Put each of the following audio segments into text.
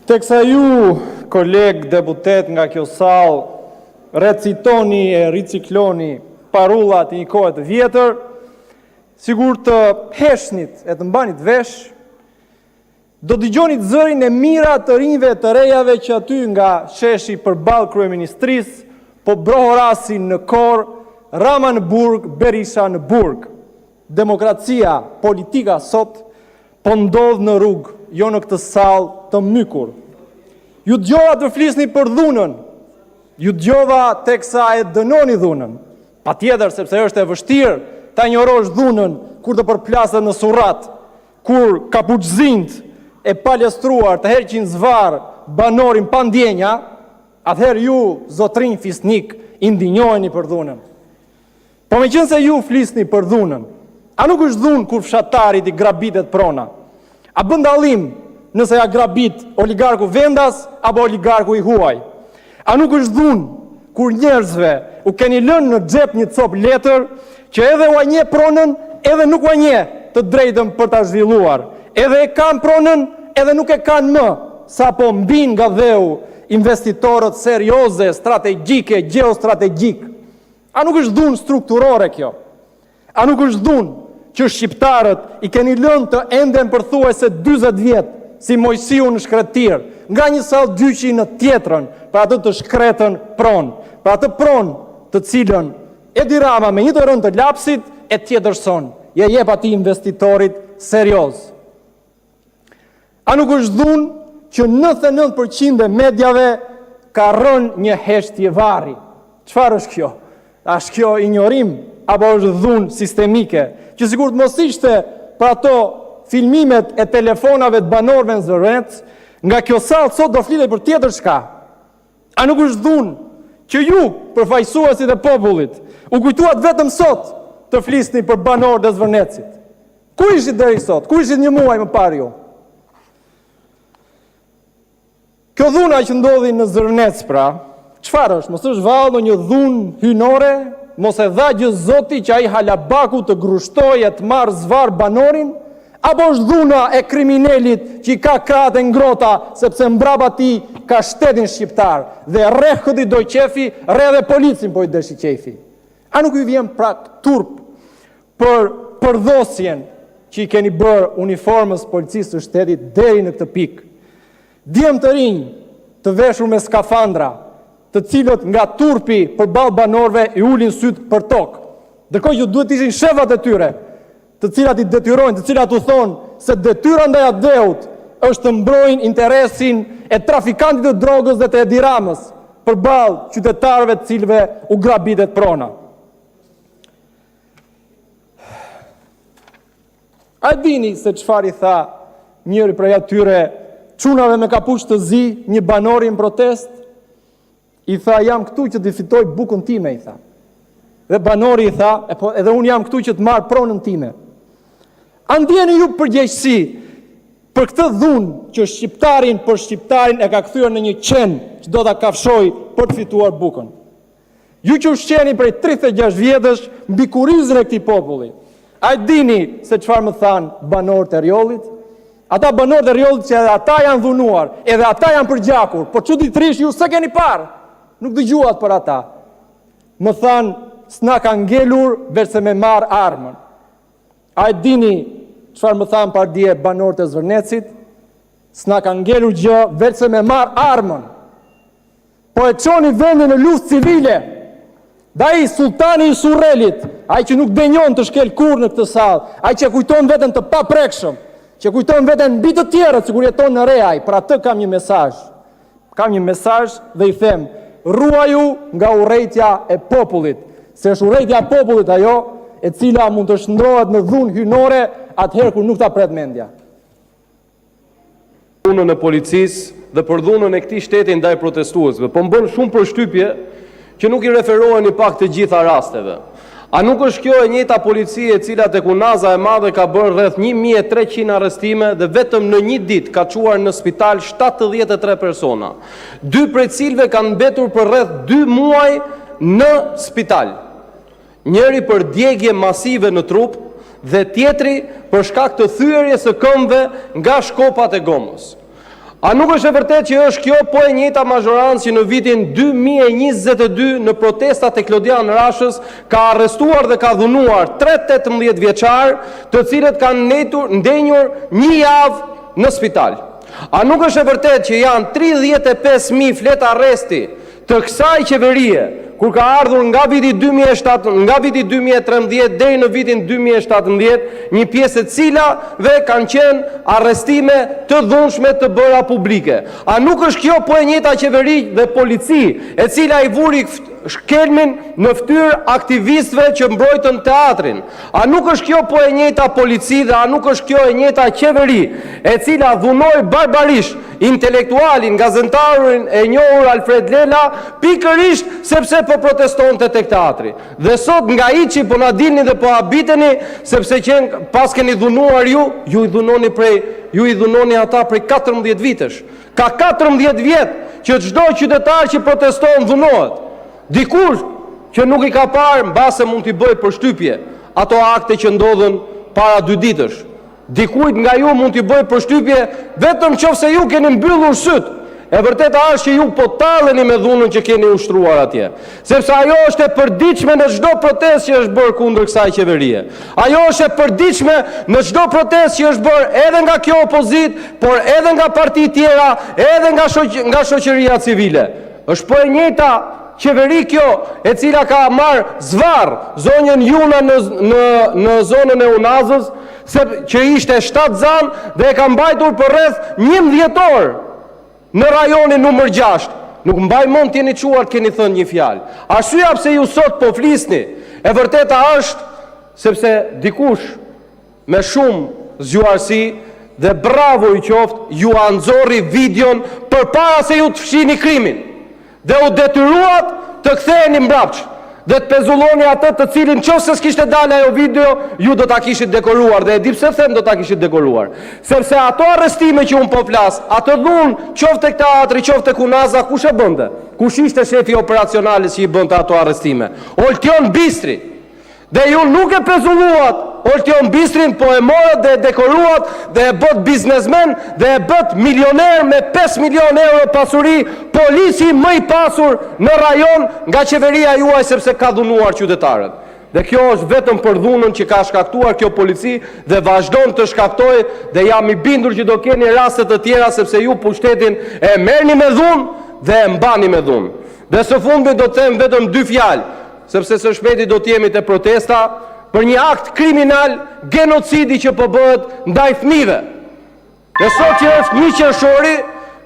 Teksa ju, kolegë deputetë nga kjo sallë, recitoni e ricikloni parullat e një kohe të vjetër, sikur të heshtnit e të mbanit vesh, do të dëgjonit zërin e mijëra të rinjve e të rejave, që aty nga sheshi përballë Kryeministrisë po brohorasin në kor: “Rama në burg! Berisha në burg!” Demokracia, politika sot po ndodh në rrugë, jo në këtë sallë të mykur. Ju dëgjova të flisni për dhunën, ju dëgjova teksa e dënoni dhunën, patjetër, sepse është e vështirë ta injorosh dhunën kur të përplaset në surrat, kur kapuçzinjtë e palestruar të heqin zvarrë banorin pa ndjenja, atëherë ju, zotërinj fisnikë, indinjoheni për dhunën. Po meqenëse ju flisni për dhunën, a nuk është dhunë kur fshatarit i grabitet prona? A bën dallim nëse ia grabit oligarku vendas apo oligarku i huaj? A nuk është dhunë kur njerëzve u keni lënë në xhep një copë letër, që edhe ua njeh pronën, edhe nuk ua njeh të drejtën për ta zhvilluar, edhe e kanë pronën, edhe nuk e kanë më, sapo mbijnë nga dheu investitorët seriozë, strategjikë e gjeostrategjikë? A nuk është dhunë strukturore kjo? A nuk është dhunë që shqiptarët i keni lënë të enden për thuajse 40 vjet, si Moisiu në shkretëtirë, nga një sallë gjyqi në tjetrën, për atë të shkretën pronë, për atë pronë të cilën Edi Rama me një të rënë të lapsit e tjetërson, ia jep atij investitorit serioz? A nuk është dhunë që në 99% e mediave ka rënë një heshtje varri? Çfarë është kjo? A është kjo injorim apo është dhunë sistemike? Që sikur të mos ishte për ato filmimet e telefonave të banorëve në Zvërnec, nga kjo sallë sot do flitej për tjetër çka. A nuk është dhunë që ju, përfaqësuesit e popullit, u kujtuat vetëm sot të flisni për banorët e Zvërnecit? Ku ishit deri sot? Ku ishit një muaj më parë ju? Kjo dhuna që ndodhi në Zvërnec, pra, çfarë është, mos është vallë ndonjë dhunë hyjnore? Mos e dha gjë Zoti që ai halabaku të grushtojë e të marrë zvarrë banorin? Apo është dhuna e kriminelit që i ka krahët e ngrohta, sepse mbrapa tij ka shtetin shqiptar dhe rreh kë t'i dojë qejfi, rreh edhe policin po i deshi qejfi? A nuk ju vjen pak turp për përdhosjen që i keni bërë uniformës së Policisë së Shtetit deri në këtë pikë? Djem të rinj të veshur me skafandra, të cilët nga turpi përballë banorëve i ulin sytë përtokë, ndërkohë që duhet të ishin shefat e tyre, të cilat i detyrojnë, të cilat u thonë se detyra ndaj atdheut është të mbrojnë interesin e trafikantit të drogës dhe të Edi Ramës përballë qytetarëve të cilëve u grabitet prona. A e dini se çfarë i tha njëri prej atyre çunave me kapuç të zi një banori në protestë? I tha, jam këtu që të fitoj bukën time, i tha. Dhe banori i tha, e po edhe unë jam këtu që të marr pronën time. A ndieni ju përgjegjësi për këtë dhunë që shqiptarin për shqiptarin e ka kthyer në një qen që do ta kafshojë për të fituar bukën? Ju që ushqeheni prej 36 vjetësh mbi kurrizin e këtij populli, a e dini se çfarë më thanë banorët e Rrjollit? Ata banorët e Rrjollit që edhe ata janë dhunuar, edhe ata janë përgjakur, por çuditërisht ju s'e keni parë, nuk dëgjuat për ata. Më thanë, s'na ka ngelur veçse me marrë armën. A e dini çfarë më thanë pardje banorët e Zvërnecit? S'na ka ngelur gjë veçse me marrë armën. Po e çoni vendin në luftë civile. Dhe ai sulltani i Surrelit, ai që nuk denjon të shkelë kurrë në këtë sallë, ai që e kujton veten të paprekshëm, që e kujton veten mbi të tjerët sikur jeton në re ai, për atë kam një mesazh. Kam një mesazh dhe i them, ruaju nga urrejtja e popullit, se është urrejtja e popullit ajo e cila mund të shndërrohet në dhunë hyjnore atëherë kur nuk ta pret mendja. Dhunën e policisë dhe për dhunën e këtij shteti ndaj protestuesve. Po më bën shumë përshtypje që nuk i referoheni pak të gjitha rasteve. A nuk është kjo e njëjta polici e cila tek Unaza e Madhe ka bërë rreth 1300 arrestime dhe vetëm në një ditë ka çuar në spital 73 persona, dy prej cilëve kanë mbetur për rreth 2 muaj në spital. Njëri për djegie masive në trup dhe tjetri për shkak të thyerjes së këmbëve nga shkopat e gomës. A nuk është e vërtetë që është kjo po e njëjta mazhorancë që në vitin 2022 në protestat e Klodian Rashës ka arrestuar dhe ka dhunuar tre 18 vjeçarë, të cilët kanë ndejtur, ndenjur një javë në spital? A nuk është e vërtetë që janë 35000 fletë arresti të kësaj qeverie kur ka ardhur nga viti 2007, nga viti 2013 deri në vitin 2017, një pjesë e cilave kanë qenë arrestime të dhunshme të bëra publike? A nuk është kjo po e njëjta qeveri dhe polici, e cila i vuri shkelmin në fytyrë aktivistëve që mbrojtën teatrin? A nuk është kjo po e njëjta polici dhe a nuk është kjo e njëjta qeveri, e cila dhunoi barbarisht intelektualin, gazetarin e njohur Alfred Lela, pikërisht sepse po protestonte tek teatri? Dhe sot nga hiçi po na dilni dhe po habiteni sepse që paskeni dhunuar ju, ju i dhunoni prej ju i dhunoni ata prej 14 vitesh. Ka 14 vjet që çdo qytetar që proteston dhunohet. Dikush që nuk i ka parë, mbase mund t'i bëjë përshtypje ato akte që ndodhën para dy ditësh. Dikujt nga ju mund t'i bëjë përshtypje vetëm qofse ju keni mbyllur sytë. E vërteta është që ju po talleni me dhunën që keni ushtruar atje, sepse ajo është e përditshme në çdo protestë që është bërë kundër kësaj qeverie. Ajo është e përditshme në çdo protestë që është bërë edhe nga kjo opozitë, por edhe nga parti tjera, edhe nga shoq nga shoqëria civile. Është po e njëjta qeveri kjo e cila ka marrë zvarr zonjën Juna në në në zonën e Unazës, se që ishte shtatzan dhe e ka mbajtur për rreth 11 orë në rajonin numër 6. Nuk mbaj mend të jeni çuar të keni thënë një fjalë. Arsyeja pse ju sot po flisni, e vërteta është sepse dikush me shumë zgjuarsi dhe bravo i qoftë, jua nxorri videon përpara se ju të fshini krimin. Dhe u detyruat të ktheheni mbrapsht dhe të pezulloni atë të cilin nëse s'kishte dalë ajo video, ju do ta kishit dekoruar dhe e di pse them do ta kishit dekoruar. Sepse ato arrestime që un po flas, atë dhunë, qoftë tek teatri, qoftë tek Unaza, kush e bënte? Kush ishte shefi operacionalis që i bënte ato arrestime? Oltion Bistri. Dhe ju nuk e pezulluat Oltion Bistrin, po e morët dhe e dekoruat dhe e bët biznesmen dhe e bët milioner me 5 milion euro pasuri, polici më i pasur në rajon nga qeveria juaj sepse ka dhunuar qytetarët. Dhe kjo është vetëm për dhunën që ka shkaktuar kjo polici dhe vazhdon të shkaktojë dhe jam i bindur që do keni raste të tjera sepse ju pushtetin e merrni me dhunë dhe e mbani me dhunë. Dhe së fundmi do të them vetëm dy fjalë, sepse së shpejti do të jemi te protesta për një akt kriminal gjenocidi që po bëhet ndaj fëmijëve. Dhe sot që është një qershori,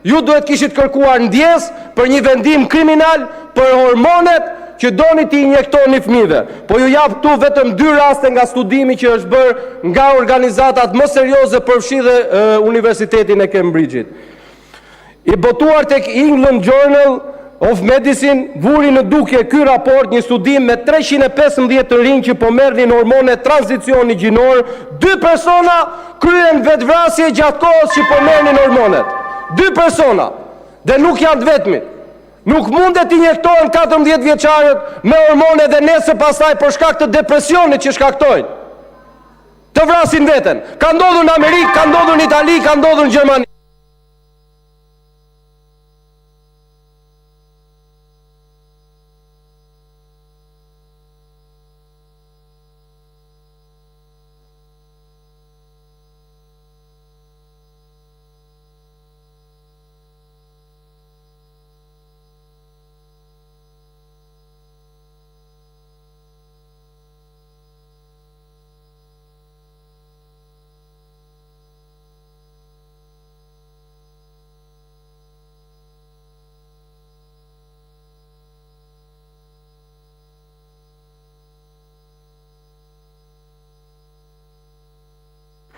ju duhet kishit kërkuar ndjesë për një vendim kriminal për hormonet që doni t'i injektoni fëmijëve. Po ju jap këtu vetëm dy raste nga studimi që është bërë nga organizatat më serioze përfshi dhe Universitetin e Cambridge-it. I botuar tek England Journal of Medicine vuri në dukje ky raport një studim me 315 të rinj që po merrnin hormone tranzicioni gjinor, dy persona kryen vetvrasje gjatë kohës që po merrnin hormonet. Dy persona dhe nuk janë të vetmit. Nuk mundet të injektohen 14 vjeçarët me hormone dhe nesër pastaj për shkak të depresionit që shkaktojnë të vrasin veten. Ka ndodhur në Amerikë, ka ndodhur në Itali, ka ndodhur në Gjermani.